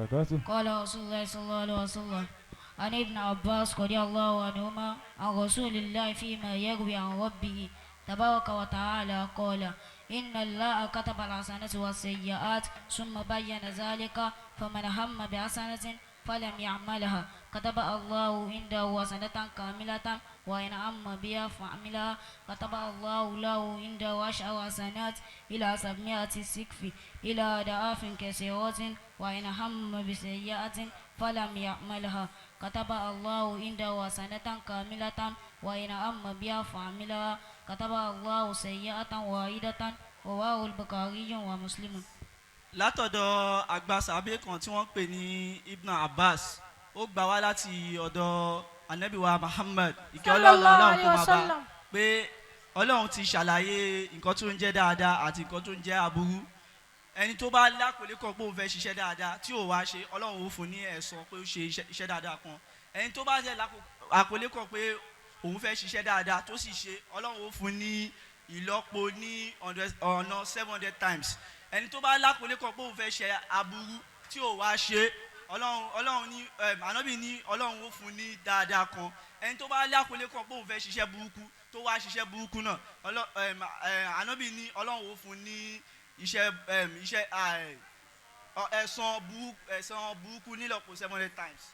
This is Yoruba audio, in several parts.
وبركاته. قال رسول الله صلى الله عليه وسلم عن ابن عباس رضي الله عنهما عن رسول الله فيما يروي عن ربه تبارك وتعالى قال إن الله كتب الحسنات والسيئات ثم بين ذلك فمن هم بحسنة فلم يعملها كتب الله عنده حسنة كاملة وإن هم بها فعملها كتب الله له عنده 10 حسنات إلى 700 سقف إلى أضعاف كثيرة وإن هم بسيئة فلم يعملها كتب الله عنده حسنة كاملة وإن هم بها فعملها كتب الله سيئة واحدة. رواه البخاري ومسلم. Látọ̀dọ̀ àgbà sàbẹ̀ kan tí wọ́n ń pè ní Ibn Abbas, ó gbà wá láti ọ̀dọ̀ anabiwa Muhammad, ìkẹ́ Ọlọ́run Sallallahu Ọlọ́run kó alayhi máa wa bá, sallam. pé Ọlọ́run ti ṣàlàyé nǹkan tó ń jẹ́ dáadáa àti nǹkan tó ń jẹ́ aburú. Ẹni tó bá lákòólé kan pé òun fẹ́ ṣiṣẹ́ dáadáa tí ò wá ṣe, Ọlọ́run ó fún ní ẹ̀san pé ó ṣe iṣẹ́ dáadáa kan. Ẹni tó bá jẹ́ àkọlé kan pé òun fẹ́ ṣiṣẹ́ dáadáa tó sì ṣe, Ọlọ́run ó fún ní ìlọ́po ní ọ̀nà 700 times. Ẹni tó bá lákòólé kan pé òun fẹ́ ṣe aburú tí ò wá ṣe, Ọlọ́run ní ànábì ní Ọlọ́run ó fún ní dáadáa kan. Ẹni tó bá lákòólé kan pé òun fẹ́ ṣiṣẹ́ burúkú tó wá ṣiṣẹ́ burúkú náà, ànábì ní Ọlọ́run ó fún ní iṣẹ́ ẹ̀san burúkú nílọ́po 700 times.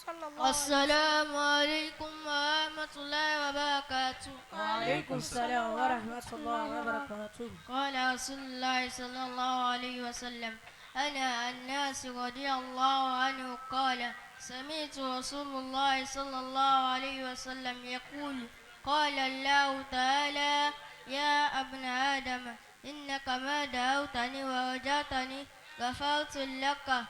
Sallallahu alayhi. السلام عليكم ورحمة الله وبركاته. وعليكم السلام ورحمة الله وبركاته. قال رسول الله صلى الله عليه وسلم أنا الناس رضي الله عنه قال سمعت رسول الله صلى الله عليه وسلم يقول قال الله تعالى يا ابن آدم إنك ما دعوتني ورجعتني غفرت لك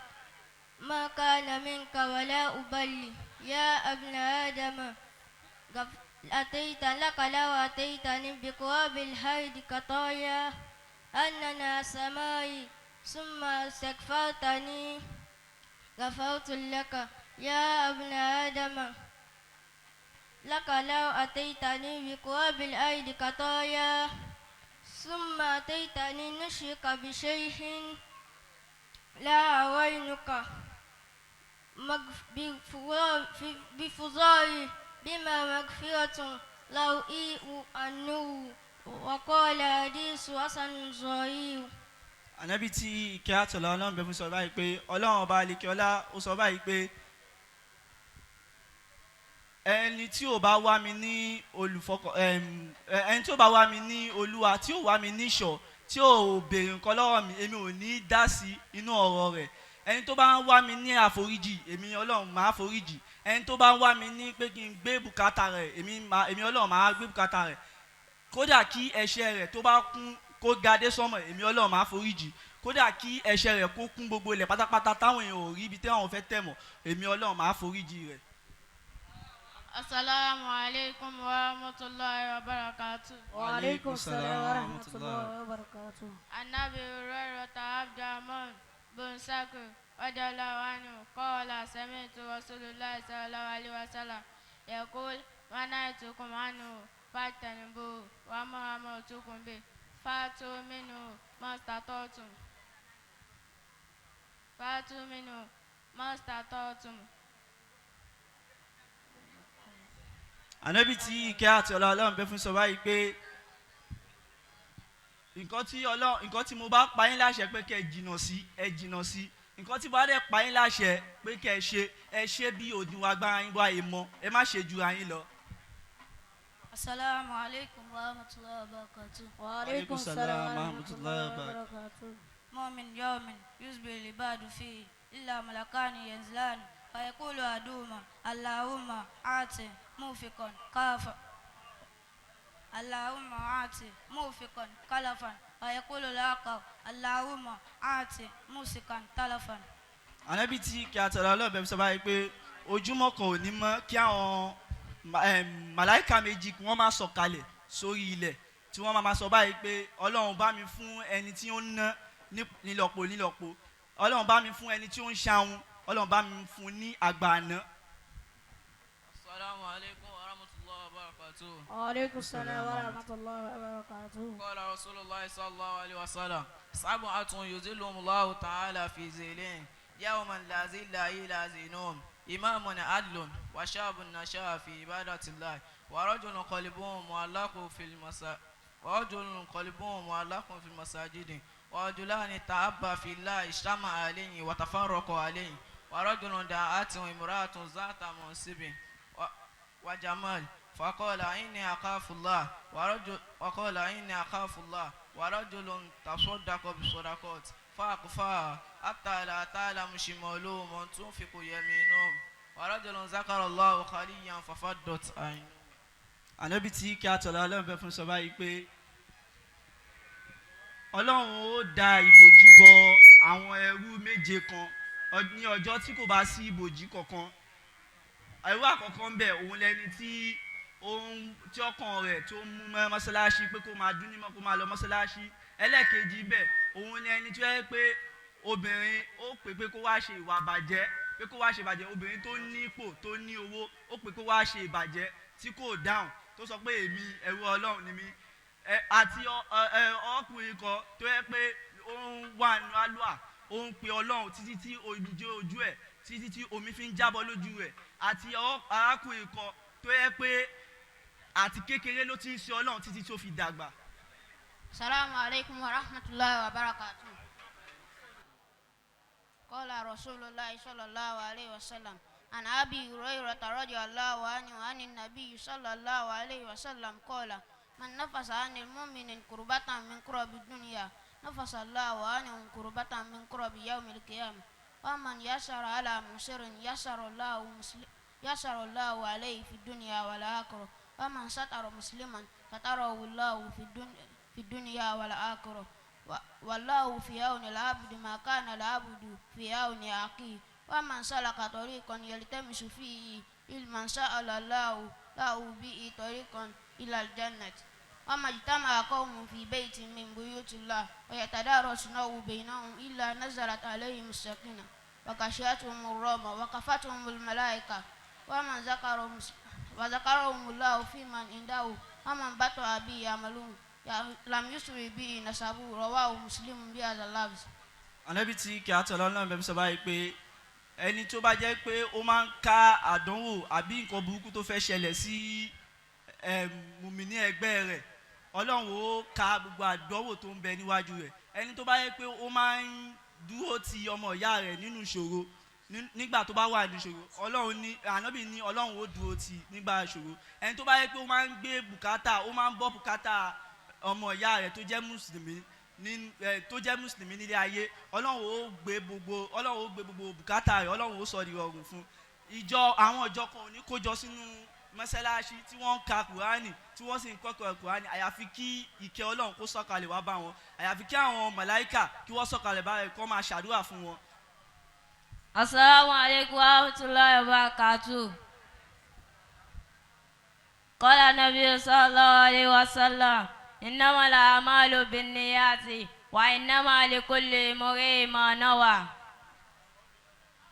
ما كان منك ولا أبالي. يا ابن آدم أتيت لك لو أتيتني بقراب الأرض خطايا أننا سماي ثم استغفرتني غفرت لك. يا ابن آدم لك لو أتيتني بقراب الأرض خطايا ثم أتيتني نشرك بشيء لا أعينك بفضائي بما مغفرة لو إيء النور. وقال حديث حسن صحيح. Ànábì tí ìkẹ́ àtọ̀lá Ọlọ́run bẹ fún sọ báyìí pé Ọlọ́run ọba àlekè ọlá ó sọ báyìí pé ẹni tí ò bá wá mi ní olùfọkọ ẹni tí ò bá wá mi ní Olúwa, tí ò wá mi ní ìṣọ́, tí ò béèrè nǹkan lọ́wọ́ mi, èmi ò ní dá sí inú ọ̀rọ̀ rẹ̀. Ẹni tó bá ń wá mi ní àforíjì, èmi Ọlọ́run máa foríjì. Ẹni tó bá ń wá mi ní pé kí n gbé bùkátà rẹ̀, èmi Ọlọ́run máa gbé bùkátà rẹ̀. Kódà kí ẹ̀ṣẹ̀ rẹ̀ tó bá kún kó ga dé sánmọ̀, èmi Ọlọ́run máa foríjì. Kódà kí ẹ̀ṣẹ̀ rẹ̀ kó kún gbogbo ilẹ̀ pátápátá táwọn èèyàn ò rí ibi tí àwọn fẹ́ tẹ̀ mọ́, èmi Ọlọ́run máa foríjì rẹ̀. السلام عليكم ورحمة الله وبركاته. وعليكم السلام ورحمة الله وبركاته. عن أبي هريرة عبد الرحمن بن صخر رضي الله عنه قال سمعت رسول الله صلى الله عليه وسلم يقول ما نهيتكم عنه فاجتنبوه وما أمرتكم به فأتوا منه ما استطعتم فأتوا منه ما استطعتم. Ànábì tí ìkẹ́ àti ọlá Ọlọ́run bẹ fún sọ báyìí pé nǹkan tí mo bá pa yín láṣẹ pé kẹ́ ẹ jìnnà sí, ẹ jìnnà sí. Nǹkan tí mo bá dẹ̀ pa yín láṣẹ pé kẹ́ ẹ ṣe, ẹ ṣe bí òdiwọ̀n agbára yín bá yé mọ, ẹ má ṣe ju ara yín lọ. السلام عليكم ورحمة الله وبركاته. وعليكم السلام ورحمة الله وبركاته. ما من يوم يصبح العباد فيه إلا ملكان ينزلان فيقول أحدهما اللهم أعط منفقا كافا اللهم أعط منفقا خلفا ويقول الآخر اللهم أعط ممسكا تلفا. Ànábì tí ìkẹ́ àti ọlá Ọlọ́run bẹ fún sọ báyìí pé ojúmọ́ kan ò ní mọ́ kí àwọn màláìka méjì kí wọ́n máa sọ̀kalẹ̀ sórí ilẹ̀ tí wọ́n máa sọ báyìí pé Ọlọ́run bá mi fún ẹni tí ó ń ná nílọ́po nílọ́po, Ọlọ́run bá mi fún ẹni tí ó ń ṣahun, Ọlọ́run bá mi fún ní àgbà àná. السلام عليكم ورحمة الله وبركاته. وعليكم السلام ورحمة الله وبركاته. قال رسول الله صلى الله عليه وسلم سبعة يظلهم الله تعالى في ظله يوم لا ظل إلا ظلهم إمام عدل وشاب نشأ في عبادة الله ورجل قلبه معلق في المسا ورجل قلبه معلق في المساجد ورجلان تأبى في الله اجتمع عليه وتفرق عليه ورجل دعته امرأة ذات منصب وجمال فقال إني أخاف الله ورجل وقال إني أخاف الله ورجل تصدق بصدقات فأخفاها حتى لا تعلم شماله ما تنفق يمينه ورجل ذكر الله خاليا ففضت عينه. Ànábì tí kí atọ̀lá Ọlọ́run bẹ fún sọ báyìí pé Ọlọ́run ó da ìbòjì bọ àwọn ẹrú méje kan ní ọjọ́ tí kò bá sí ìbòjì kankan. Ẹrú àkọ́kọ́ ń bẹ, òun lẹni tí ó ń tí ọkàn rẹ̀ tó ń mú mọ́ mọ́ṣáláṣí pé kó máa dún nímọ̀, kó máa lọ mọ́ṣáláṣí. Ẹlẹ́ẹ̀kejì ń bẹ, òun lẹni tí ó yẹ pé obìnrin ó pè pé kó wá ṣe ìwà bàjẹ́, pé kó wá ṣe ìbàjẹ́. Obìnrin tó ní ipò, tó ní owó, ó pè kó wá ṣe ìbàjẹ́ tí kò dáhùn, tó sọ pé èmi ẹrú Ọlọ́run ni mí. Ẹ àti ọkùnrin kan tó yẹ pé ó ń wà nínú àlùà, ó ń pe Ọlọ́run títí tí omijé ojú ẹ̀, títí tí omi fi ń jábọ́ lójú rẹ̀, àti arákùnrin kan tó yẹ pé àti kékeré ló ti ń ṣe Ọlọ́run títí tí ó fi dàgbà. السلام عليكم ورحمة الله وبركاته. قال رسول الله صلى الله عليه وسلم عن أبي هريرة رضي الله عنه عن النبي صلى الله عليه وسلم قال: من نفس عن المؤمن كربة من كرب الدنيا، نفس الله عنه كربة من كرب يوم القيامة. ومن يسر على معسر يسر الله عليه في الدنيا والآخرة. ومن ستر مسلما ستره الله في الدنيا والآخرة. والله في عون العبد ما كان العبد في عون أخيه. ومن سلك طريقا يلتمس فيه علما سأل الله له به طريقا إلى الجنة. وما اجتمع قوم في بيت من بيوت الله ويتدارسونه بينهم إلا نزلت عليهم السكينة وغشيتهم الرحمة وكفتهم الملائكة ومن ذكرهم وذكرهم الله في من عنده. ومن بطأ به عمله لم يسرع به نسبه. رواه مسلم بهذا اللفظ. Ànábì tí kí atọ̀lá Ọlọ́run bẹ fún sọ báyìí pé ẹni tó bá jẹ́ pé ó máa ń ká àdánwò àbí nǹkan burúkú tó fẹ́ ṣẹlẹ̀ sí mùmíní ẹgbẹ́ rẹ̀, Ọlọ́run ó ka gbogbo àdánwò tó ń bẹ níwájú rẹ̀. Ẹni tó bá yẹ pé ó máa ń dúró ti ọmọ ìyá rẹ̀ nínú ìṣòro, nígbà tó bá wà ní ìṣòro, Ọlọ́run ní, Ànábì ní, Ọlọ́run ó dúró ti nígbà ìṣòro. Ẹni tó bá yẹ pé ó máa ń gbé bùkátà, ó máa ń bọ́ bùkátà ọmọ ìyá rẹ̀ tó jẹ́ mùsùlùmí ní tó jẹ́ mùsùlùmí nílé ayé, Ọlọ́run ó gbé gbogbo bùkátà rẹ̀, Ọlọ́run ó sọ di rọrùn fún. Ìjọ àwọn ìjọ kan ò ní kójọ sínú mọ́sálásí tí wọ́n ń ka Kùránì, tí wọ́n sì ń kọ́kọ́ Kùránì, àyàfi kí ìkẹ́ Ọlọ́run kó sọ̀kalẹ̀ wá bá wọn, àyàfi kí àwọn màláíkà kí wọ́n sọ̀kalẹ̀ bá rẹ̀ kó máa ṣàdúrà fún wọn. السلام عليكم ورحمة الله وبركاته. قال النبي صلى الله عليه وسلم: إنما الأعمال بالنيات وإنما لكل امرئ ما نوى.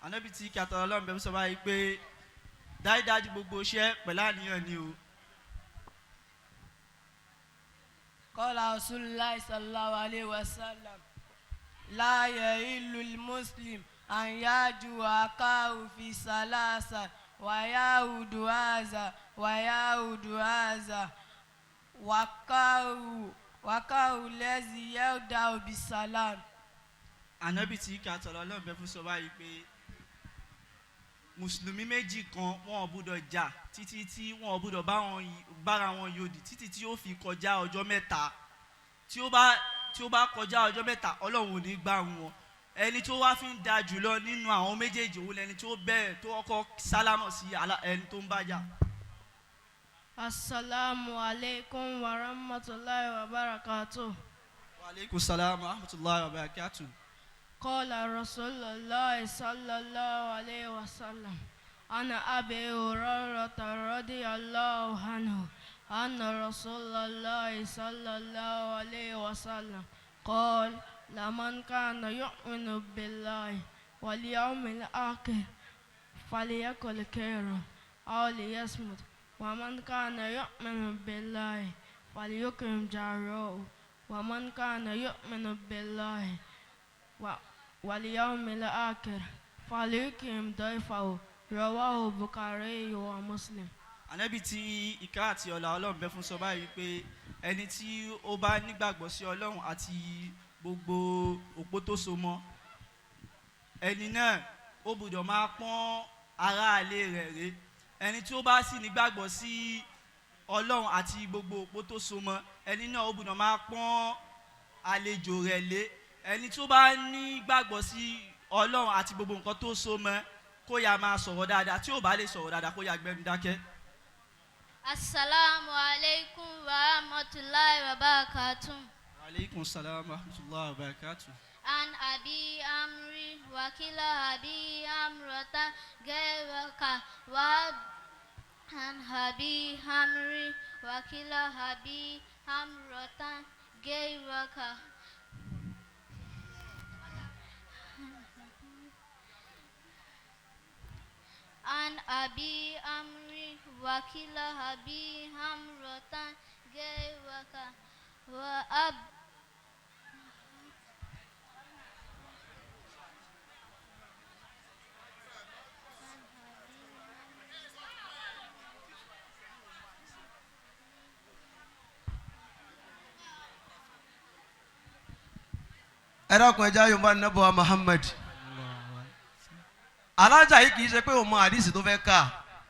Ànábì tí kí atọ́lọ́ Ọlọ́run bẹ́ẹ̀ sọ báyìí pé dájúdájú gbogbo iṣẹ́ pẹ̀lú àníyàn ni o. قال رسول الله صلى الله عليه وسلم: لا يحل المسلم أن يهجو أخاه في ثلاثة، ويعود هذا ويعود هذا وكاره الذي يبدأ بالسلام. Ànábì tí kí atọ́lọ́ Ọlọ́run bẹ́ẹ̀ fún sọ báyìí pé mùsùlùmí méjì kan, wọn ò gbúdọ̀ jà títí tí wọn ò gbúdọ̀ bára wọn yòdì títí tí ó fi kọjá ọjọ́ 3. Tí ó bá kọjá ọjọ́ 3, Ọlọ́run ò ní gbà wọn. Ẹni tó wá fi ń da jùlọ nínú àwọn méjèèjì, òun lẹni tó bẹ̀rẹ̀, tó kọ́kọ́ sálámọ̀ sí ẹni tó ń bá jà. السلام عليكم ورحمة الله وبركاته. Wa aleykum salaam wa rahmatulahi wa barakatuh. قال رسول الله صلى الله عليه وسلم عن أبي هريرة رضي الله عنه أن رسول الله صلى الله عليه وسلم قال: لمن كان يؤمن بالله واليوم الآخر فليقل خيرا أو ليصمت، ومن كان يؤمن بالله فليكرم جاره. ومن كان يؤمن بالله واليوم الآخر فليكرم ضيفه رواه البخاري ومسلم. Ànábì tí ìkẹ́ àti ọlá Ọlọ́run bẹ fún sọ báyìí pé ẹni tí ó bá nígbàgbọ́ sí Ọlọ́run àti gbogbo òpó tó so mọ́, ẹni náà ó gbọ́dọ̀ máa pọ́n aráalé rẹ̀ ré. Ẹni tí ó bá sì nígbàgbọ́ sí Ọlọ́run àti gbogbo òpó tó so mọ́, ẹni náà ó gbọ́dọ̀ máa pọ́n àlejò rẹ̀ lé. Ẹni tí ó bá nígbàgbọ́ sí Ọlọ́run àti gbogbo nǹkan tó so mọ́, kó yá máa sọ̀rọ̀ dáadáa. Tí ò bá lè sọ̀rọ̀ dáadáa, kó yá gbẹnu dákẹ́. Assalamu alaikum wa rahmatullahi wa barakatuh. Aleykum salaam wa rahmatulahi wa barakatuh. An abi amri wakila abi amrata gairaka wa an abi amri wakila abi amrata gairaka. An abi amri wakila abi amrata gairaka wa ab. Ẹ dákun, ẹja yorùbá nàbọ Muhammad. Alájà yìí kì í ṣe pé òun mọ àdìsí tó fẹ́ kà,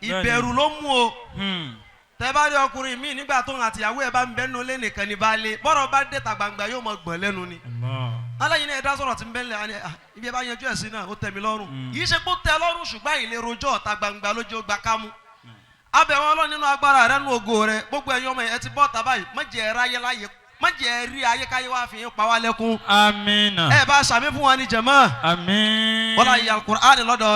ìbẹ̀rù ló mú o. Tẹ bá rí ọkùnrin míì nígbà tó ń àtìyàwó ẹ bá ń bẹ́nu lé nìkan ní baálé, bọ́rọ̀ bá dé ta gbangba yóò mọ gbọ̀n lẹ́nu ni. Aláyin náà ẹ dá sọ̀rọ̀ tí ń bẹ́ ńlẹ̀ àní, ibi ẹ bá yanjú ẹ̀ sí náà ó tẹ́ mi lọ́rùn. Kì í ṣe pé ó tẹ́ lọ́rùn, ṣùgbọ́n àìlè rojọ́ ọ̀ta gbangba lójú ó gba kámú. Abẹ̀wọ̀n Ọlọ́run nínú agbára rẹ, nínú ògo rẹ, gbogbo ẹ̀yin ọmọ ẹ ti bọ́ ọ̀tá báyìí, má jẹ́ ẹ ráyé láyé, má jẹ́ ẹ rí ayékáyé wá fi yín pa wá lẹ́kún. Amina. Ẹ bá sàmí fún wa ní jẹ̀mọ́. Àmín. Wọ́n láyé Al-Qur'an lọ́dọ̀.